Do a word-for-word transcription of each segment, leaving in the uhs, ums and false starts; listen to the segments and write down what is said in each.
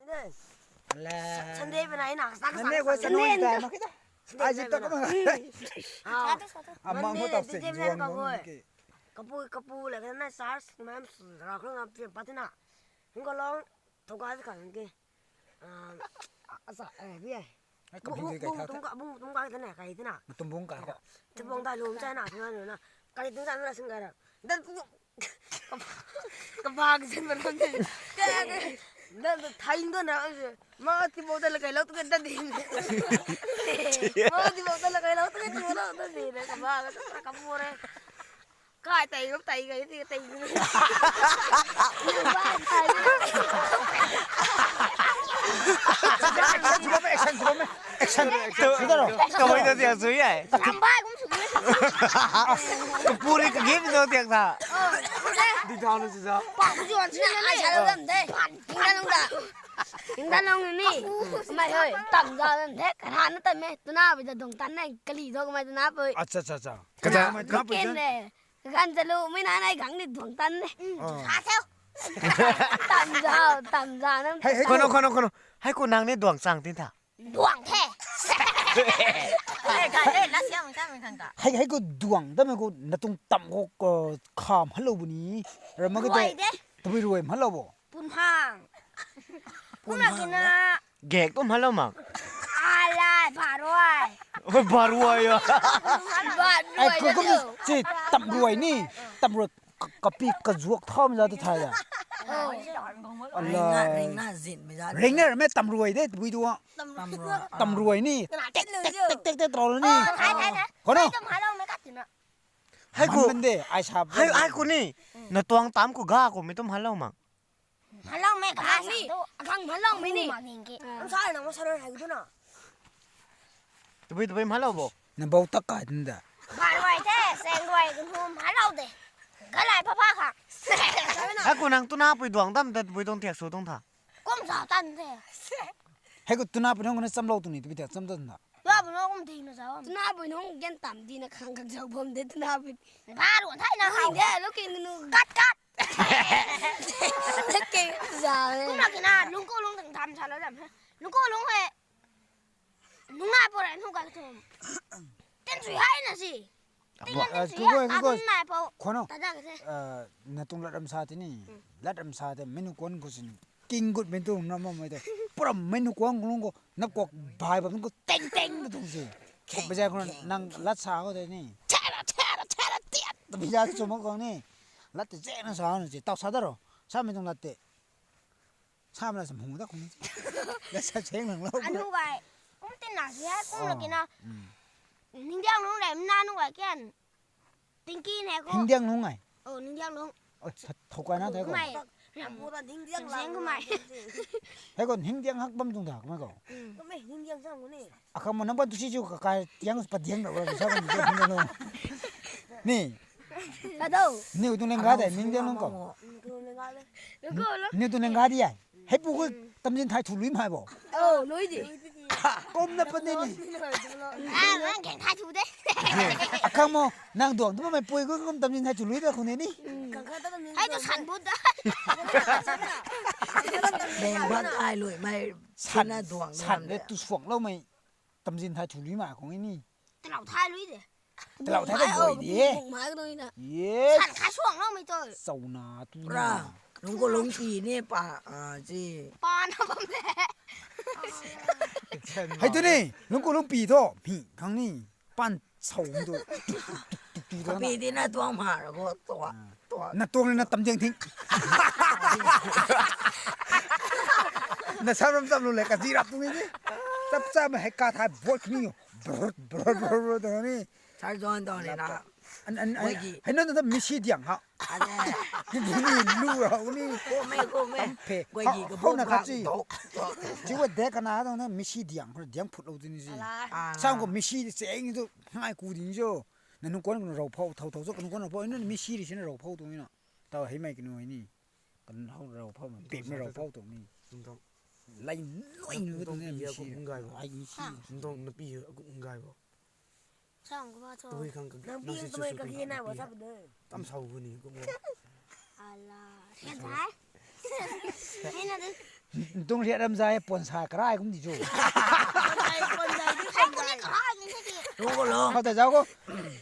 Sunday bana ina sak sak. Nane ko Sunday ta ma kita. Ai jit to ko ma. Ah. Amang ho ta se juang ko ki. Kapu kapu le na sars mam ra ko ngam pi patina. Hung ko long to ga ka ki. Ah, asa eh bi ai. Ai ka bung kai tha. Bung tung ka bung tung ka ta na kai ta na. Tum bung ka ko. Tum bung ta lum cha na na na. Kai tung cha na sing ka ra. Dan Kabak zin ma lung de. Dan thai ndo na. Ma ti bo da la kai lo tu ka da din. Ma ti bo da la kai lo tu ka ti lo da din. Kabak ka ka mo re. Kai tai gop tai kai ti tai. Action, action. Action. Action. Kamei ta tiak sui ai. Kambai kum sui. Kapuri ka game do tiak ta. Di thau na sisa. Pa ku juan sui na ai sa lo dam de. Tingda nung da. Tingda nung ni. Mai hoi. Tam ja dam de. Karan na tam me. Tuna bi da dong tan na kali do kamai tuna pui. Acha acha acha. Kaja kamai tuna pui. Ken de. Gan jalu mi na nai gang ni duang tan de. Sa theo. Tam ja, tam ja nang. Kono kono kono. Hai ko nang ni duang chang tin tha. Duang the. Hei hei ko duang ta me ko natung tam ko kham hello bu ni. Rama ko de. Tabui ruai hello bo. Pun hang. Pun hang. Kina. Gek tum hello mang. Alai baruai. Oi baruai ya. Baruai. Ai ko ko si tam ruai ni. Tam ruai kapi kazuak tham ja tu thai ya. Ringna ringna zin mi ja. Ringna me tam ruai de tabui duang. Tam ruai ni. Tek tek tek tek tro ni. Kono. Hai ko. Hai ai ko ni. Na tuang tam ko ga ko mi tum hello mang. Hello me ka ni. Akang hello me ni. Ang sa na mo sa na hai ko na. Tabui tabui hello bo. Na bau tak kai din da. Ba ruai the, seng ruai ko hum hello de. Galai papa kha. Hai ko nang tuna pui duang dam da tabui tuang tiak su tuang tha. Kum sa tan the. Hai ko tuna pui nang ko na cham lo tu ni tabui tiak cham tan da. Tua bu no kum thing na sa. Tuna pui nang gen tam di na khang khang jau bom de tuna pui. Ba ruai thai na hau. De lo ke nu. Kat kat. Kum na kina lungko lung tang tham sa lo dam he. Lungko lung he. Nungai po rai nungai thum. Ten sui hai na si. Kugoi kugoi. Nungai po. Khono. Tada ka the. Na tung lat ram sa ti ni. Lat ram sa te menu kon ko sin. King gut menu na mo mo te. Pura menu kon ko lung ko. Na kok bai bam ko teng teng na tung si. Kok baja ko nang lat sa ko te ni. Chara chara chara tiat. Baja ko mo ko ni. Lat te je na sa na si. Tau sa da ro. Sa mi tung lat te. Sa mana sa mung da khung. Lat sa cheng lang lo. Anu gai. Kum tin na si hai kum la kina. Ningdiang nung le mna nung gai kian. Tingki ne ko. Hingdiang nung ai. Oh, ningdiang nung. Oi, thokai na thai ko. Mai. Ram bu ta ningdiang lang. Zeng ko mai. Thai ko hingdiang hak bam tung da ko mai ko. Ko mai ningdiang sang ko ni. Akam mo nang ban tu si chu ka kai tiang pa diang da ba sa ko ni hingdiang nung. Ni. Ka do. Ni tu neng ga de ningdiang nung ko. Ni tu neng ga de. Ni tu neng ga di ai. Hei pu ko tamjin thai thu lui mai bo. Oh, lui di. Kom na pa ni ni. Ah, nang keng thai thu de. Akang mo, nang duang tu mai pui ko kom tamjin thai thu lui da khun ni. Hai tu san bu da. Beng ban ai lui mai. San na duang san le tu suang lo mai. Tamjin thai thu lui mai khong ni. Talau thai lui de. Talau thai ta boi di. Bung mai ko na. Yes. San khai suang lo mai to. Sau na tu ra. Lung ko lung pi ni pa a ji. Pa na bam de. Hai tu ni, lung ko lung pi tho. Pi khang ni. Pan sau tu. Pi di na tuang ma ra ko to. Na tuang ni na tam jeng thing. Na sam ram sam lu le ka ji rap tu ni. Chap chap ma hai ka thai bot ni. Brr, brr, brr, brr, tang ni. Sai zon tang ni na. An, an, an, hai na na misi diang ha. Ni lu ra ni. Ko me, ko me. Pe. Ko ji ka bo na ka chi. Chi wa de ka na tang na misi diang, diang phut lo tu ni ji. Sang ko misi se eng tu ngai ku ding jo. Na nung kon rau phau, thau thau jo, nung kon rau phau, na misi ri sin rau phau tu ni na. Tau hei mai ki nu ni. Kan hau rau phau ma, pek ma rau phau tu ni. Lai lui nu tu ni misi. Ai misi. Ndong na pi gu ngai bo. Sang ko ba cho. Tui khang ka. Nang pi tui ka gi na wa sa bu de. Tam sau gu ni gu mo. Ala. Kan thai. Ni na de. Tung riat ram zai puan sa karai kum di chu. Ai, kon zai di, kon zai. Tuang ko lo. Khou ta zau ko.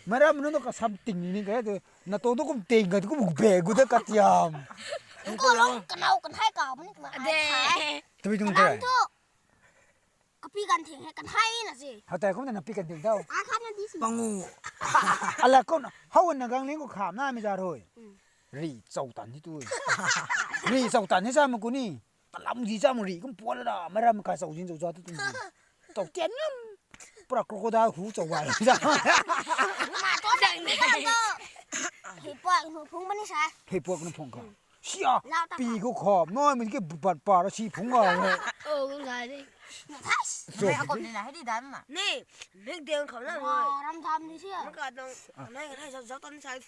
Mara manu no kasam ting ni kare tu. Na to tu kum ting ka tu kum be gu da katiam. Ko lo, kanau kan hai ka mani kuma. Ade. Tabi tung Kanau tare. Tu. Kapi kan theng hai kan hai na si. Hata kum na pi kan ting tau. A khan na di si. Pangu. Ala ko na hau na gang ling ko kham na mi za roi. Ri chau tan ni tu. Ri chau tan ni sa ma ku ni. Talam di cha mo ri kum puan la da. Mara ma ka chau jin chau za tu tung. Chau tian ngam. Pura crocodile hu chau wai. Ma to dang ni kan to. Hei puak nu phung mani sa. Hei puak nu phung ka. Sia. Pi ko kham noi mun ke bat pa ra si phung ga. Oh, kum zai di. Na thas. Mai akop ni na hei di dan ma. Ni, mik diang khou na. Wa ram tham ni si. Maka dong, nai nai zau zau tan sai.